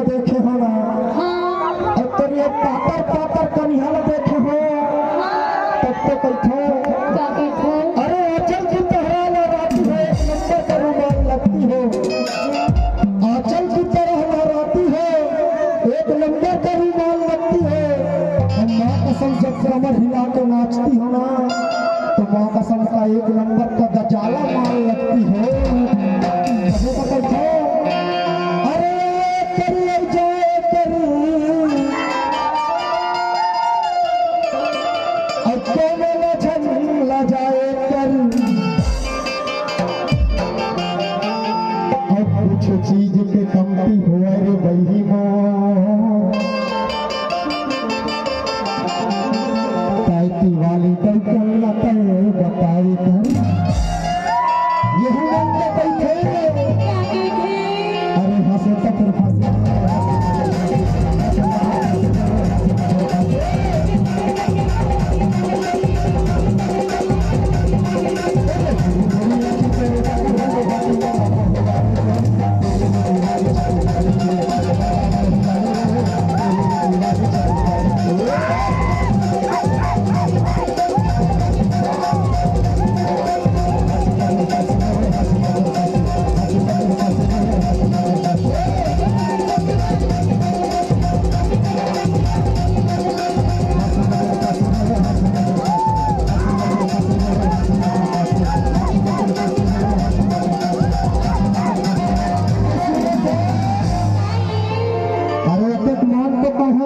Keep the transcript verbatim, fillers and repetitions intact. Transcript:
देखे हो ना, हाँ। अउ तोर ये पातर पातर कनिहा ला देखे हो, हाँ। तब तो कहिथो, का कहिथो? अरे आँचल की तहरा ला राती हो, एक नंबर का रुमाल लगती हो। आँचल की तरह लहराती हो, एक नंबर का रुमाल लगती हो। हम माँ कसम जब कमर हिला के नाचती हो ना, तो माँ कसम का एक नंबर का गजाला माल लगती हो। अरे तो कहिथो, अरे करी, जाए करी, अब कोनो ला झन ला जाए करी। अब कुछ चीज के कमती होय रे बहिनी मोर। ताई वाली डौकन ला तैं बताई कर। यही मन के कहिथे।